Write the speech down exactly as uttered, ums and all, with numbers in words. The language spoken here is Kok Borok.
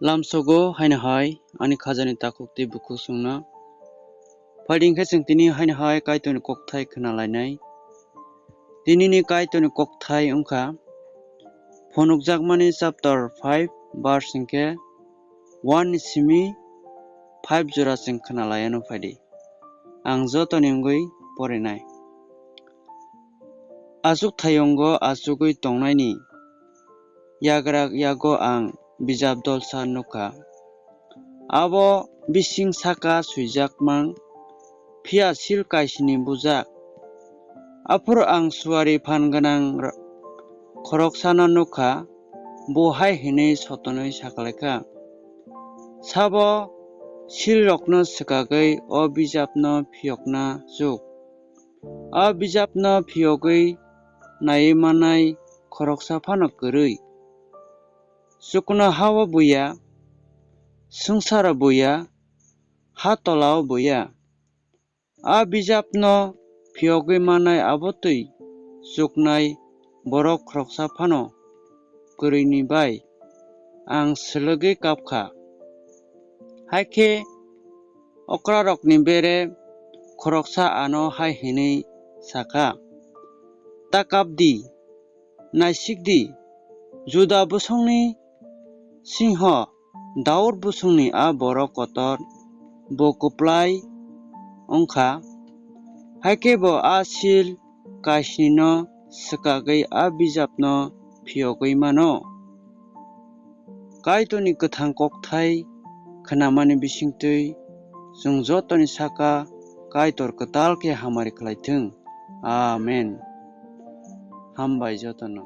Lamsogo haino hai ani khajani takhuk tei bukhuk chwngno. Phaidi hwnkhe chwng tini haino hai Kaitorni kokthai khwnalainai. Tinini Kaitorni kokthai wngkha phunukjakmani chapter five verse hwnkhe one ni simi five jora chwng khwnalaianw phaidi. Ang jotoni wngwi porinai. Achukthayungo achugwi tongnaini yagra yago ang bijap dolsa nukha. Abo bising saka swijakmang, phiya sil kaisini bujak. Aphuru ang suari phan gwnang r-, khoroksano nukha, bo hai hwnwi sotonwi sakalaikha, "Sabo silrokno swkagwi o bijapno phiyokna chuk? O bijapno phiyogwi naiwi mannai khoroksa phano kwrwi. Chukno ha-o buya, swngcharo buya, ha tola-o buya. A bijapno phiyogwi mannai abo twi chuknai borok khoroksa phano kwrwini bai ang swlwgwi kapkha." Hai khe okrarokni bere khoroksa ano hai hwnwi sakha, "Ta kap di, naisik di, Juda bosongni singho Daud bosongni a borok kotor, bo kwplai wngkha, hai khe bo a sil kaisnino swkagwi a bijapno phiyogwi mano." Kaitorni kwthang kokthai khwnamani bisingtwi chwng jotoni saka Kaitor kwtal khe hamari khlai thung. Amen. Hambai jotono.